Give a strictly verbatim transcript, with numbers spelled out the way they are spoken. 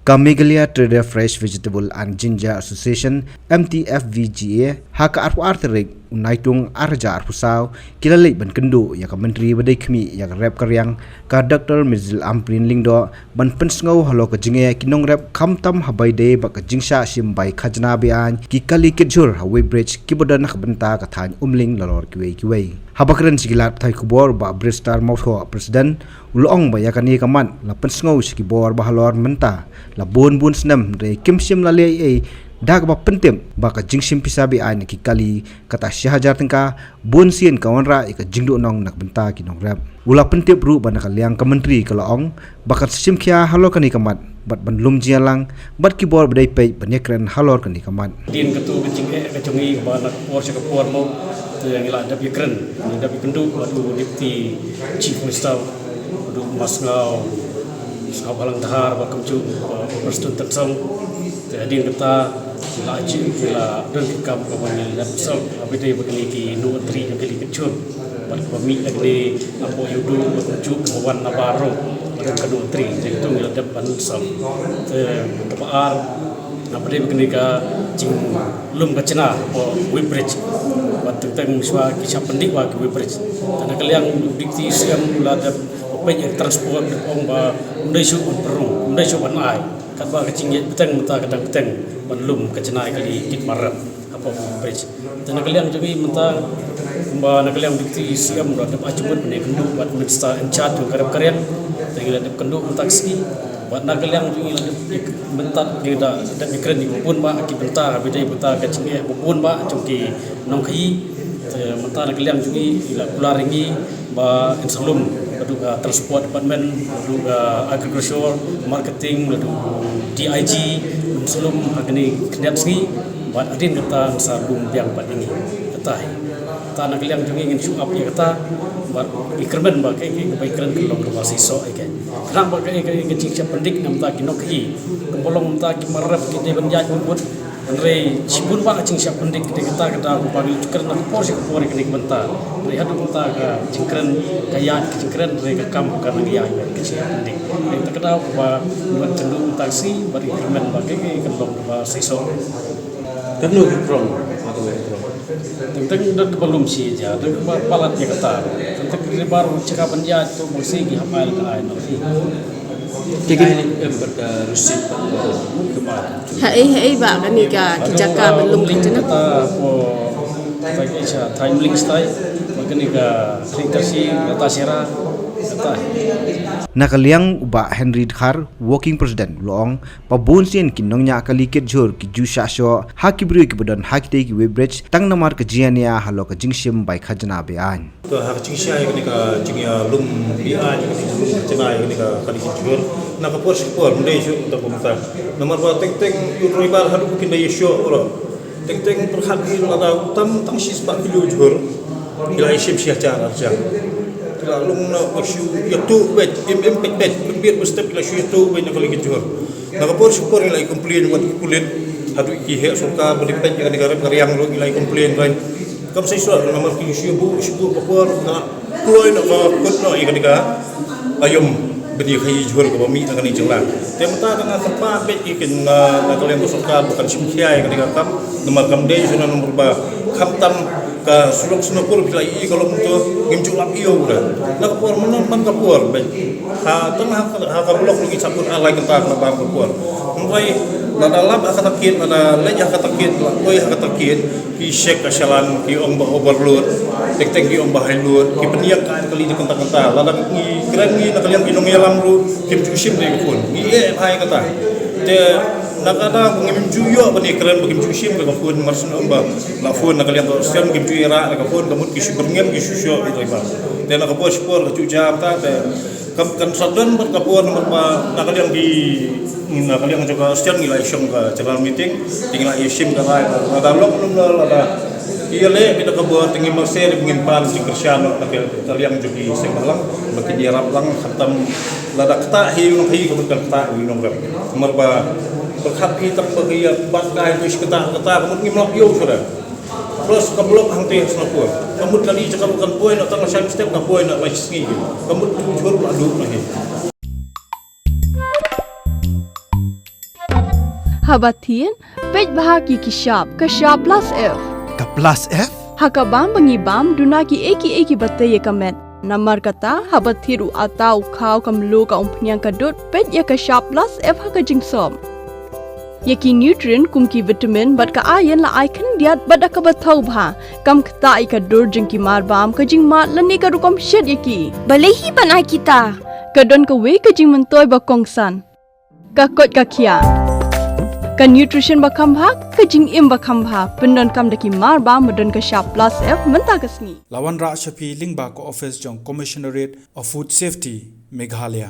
Ka Meghalaya Trader Fresh Vegetable and Ginger Association, M T F V G A, ha ka arphew ar tarik u Naitung arhajar arphew saw, ki la leit ban kynduh ïa ka Myntri ba dei khmih ïa ka rep ka riang, ka Doctor Mirzil Ampareen Lyngdoh, ban pynsngew halor ka jingeh ki nongrep, khamtam haba ïadei bad ka jingshah shim bai khajna be-aiñ ki kali kit jhur ha weighbridge kiba don ha ka bynta ka thaiñ Umling halor kiwei kiwei. Haba kren sha ki lad pathai khubor, Bah Brightstar Mawthoh, President, u la ong ba ïa kane ka mat la pynsngew sha ki bor ba halor mynta la bun bun snem, hynrei kim shym la leh ei ei da kaba pyntip ba ka jingshim pisa be-aiñ na ki kali kata shi hajar tyngka, bun sien ka wanrah ïa ka jingduhnong na ka bynta ki nongrep. U la pyntip ruh ba na ka liang ka Myntri ka la ong ba kan sa shim khia halor kane ka mat bad ban lum jingïalang bad ki bor ba dei peit ban ïakren halor kane ka mat. Hadien katto ka jingeh ka jong ngi ba na ka por sha ka por mo, te ngi la dep ïakren, ngi dep ïakynduh bad u Deputy Chief Minister, bad u Bah Sniawbhalang Dhar, bad kumjuh u Bah Prestone Tynsong. Te hadien kata ngi la ju, ngi la don ki kam kaba ngi la dep song, haba ïadei bad kine ki Nontri jong ki kali kit jhur. Bad kaba mih na kane hapoh Ïewduh, bad kumjuh kaba wan na Baro, bad ka Nontri, te kito ngi la dep ban song. Te kaba ar, haba ïadei bad kane ka jinglum khajna hapoh weighbridge, bad teng teng mynshwa ki shah pyndih bha ki weighbridge. Te na ka liang u Deputy C M u la dep peit ïa ka transport, u la ong ba ym dei shuh ban pynrung, ym dei shuh ban ai. Katba ka jingïaid bteng mynta ka dang bteng ban lum khajna ïa ki kali kit marrep hapoh weighbridge. Te na ka liang jong ngi mynta, kumba na ka liang u Deputy C M u la dep ai jingmut ban ïakynduh bad Minister in charge jong ka rep ka riang. Te ngi la dep kynduh mynta ka sngi. Bad na ka liang jong ngi la dep, mynta ngi la dep ïakren ïa ki bun bah ki bynta, haba ïadei bynta ka jingeh ba bun bah jong ki nongkhaïi. Te mynta na ka liang jong ngi, ngi la kular ïa ngi ba ngin sa lum, naduh ka Transport Department, naduh ka Agriculture, Marketing, naduh D I G, ngin sa lum ha kine ki khyndiat sngi, bad hadien kata ngin sa lum biang pat ïa ngi. Kata hi. Kata na ka liang jong ngi ngin shu ap ïa kata, bad ngi kyrmen ba kaei kaei kaba ngi kren kan long kaba seisoh ïa ka. Khnang ba kaei kaei ka jingshah pyndik na bynta ki nongkhaïi, kaba long mynta ki marrep ki dei ban ïaid mut mut. Hynrei shibun bah ka jingshah pyndik ka dei kata ka daw kaba ngi ju kren na ka por sha ka por ïa kane ka bynta. Hynrei haduh mynta ka jingkren ka ïaid ka jingkren, hynrei ka kam ka nang ïaid ka jingshah pyndik. Hynrei kata ka daw kaba ngi wan kynduh mynta ka sngi bad ngi kyrmen ba kaei kaei kan long kaba seisoh. Kano ki prong, kano ki prong. Teng teng don kaba lum shi hajar, don kaba palat ïa kata. Teng teng ki ribar jaka ban ïaid to ba shi ki hap ai la ka ai noh. Te ki ai em bad ka receipt ba. Haei haei bah kane ka ki jaka ban lum khajna. Kata ko, kata ki sha thaiñ Umling shatai, ba kane ka Khliehtarshieh, Latashiera, kata. Na ka liang u Bah Henry Dkhar, Working President, u la ong ba bun sien ki nongñiah kali kit jhur ki ju shah shoh ha ki briew kiba don ha kitei ki weighbridge tang namar ka jingïania halor ka jingshim bai khajna be-aiñ. To ha ka jingshai kane ka jingïalum be-aiñ, kane ka lum khajna ïa kane ka kali kit jhur, na ka por sha ka por ym dei shuh tang kumta. Namar ba teng teng u driver haduh ba kin da ïashoh u la Teng teng pyrkhat hi, lada tam tang shispah kilo jhur, ki la ïashim shi hajar ar hajar. Ki la lum na ba shu ïatuh beit, im im beit beit, im beit ba step ki la shu ïatuh beit na kali ki jhur. Na ka por sha ka por ngi la ïa complain bad ki pulit, haduh ki heh sorkar ba dei beit ïa kane ka rep ka riang ruh ngi la ïa complain beit. Kam seisoh namar ki shu ïabuh shu buh ka por ka la kloi noh ka kut noh ïa kane ka aïom ban ïa khaïi jhur kaba mih na kane ka jylla. Te mynta ka nga kyrpad beit ïa ki na, na ka liang ka sorkar ba kan shim khia ïa kane ka kam. Namar kam dei shuh na namar ba khamtam ka surok Sonapur phi la ïohi ka long to ngim ju lap ïew ruh. Na ka por mynno man ka por beit. Ha tang ha ka, ha ka block ruh ngi sah kut ar lai kynta ka la bam ka por. Hynrei lada lap ha kata ka kit, lada leit ha kata ka kit, la poi ha kata ka kit. Ki check ka challan, ki ong ba overload, teng teng ki ong ba high load, ki pynïeng ka kali da kynta kynta. Lada ngi kren ngi na ka liang ki nongïalam ruh kim ju shim da ka phone. Ngi eh bha ïa kata. Te na ka daw ngim ju ïoh ban ïakren ba kim ju shim da ka phone, mar shu ong ba la phone na ka liang ka stem kim ju ïarah da ka phone, ka mut ki shu byrngem ki shu shoh ïa ka driver. Te na ka por sha ka por ka ju jam ta te Kam, kan sa don bad ka por namar ba na ka liang ki, na ka liang jong ka stem ngi la ïa shong ka general meeting, te ngi la ïa shim ka rai ba lada lok lum la lada ïa leh beit da ka bor te ngim marse, ngim pan jingkyrshan na ka liang jong ki seng bhalang ba kin ïarap lang khamtam lada ktah hi u nongkhaïi ka mut kan ktah hi u nongrep. Namar ba pyrkhat hi tang ba ka ïa bat kai tu shi ktah ktah ka mut ngim lap ïew shuh. Plus ka block hangtei ha Sonapur. Ka mut kali jaka ruh kan poi na tang shai step ka poi na lai sngi. Ka mut tu jhur la duh na hi. Haba thied, peit bha ki ki shap, ka shap plus F. Ka plus F? Ha ka bam ba ngi bam, duna ki ei ki ei ki ba tei ïa ka met. Namar kata, haba thied u ata, u khaw, ka mluh, ka umphniang, ka dud, peit ïa ka shap plus F ha ka jingsop. Ïa ki nutrient kum ki vitamin bad ka iron la ai khyndiat bad da kaba thaw bha. Kam ktah ïa ka dur jong ki mar bam, ka jingmad lane ka rukom shet ïa ki. Balei hi ban ai kita? Ka don kawei ka jingmyntoi ba kongsan. Ka koit ka khiah. Ka nutrition ba kham bha, ka jingim ba kham bha. Pyndonkam da ki mar bam ba don ka shap plus F mynta ka sngi. La wanrah sha phi lyngba ka office jong Commissionerate of Food Safety, Meghalaya.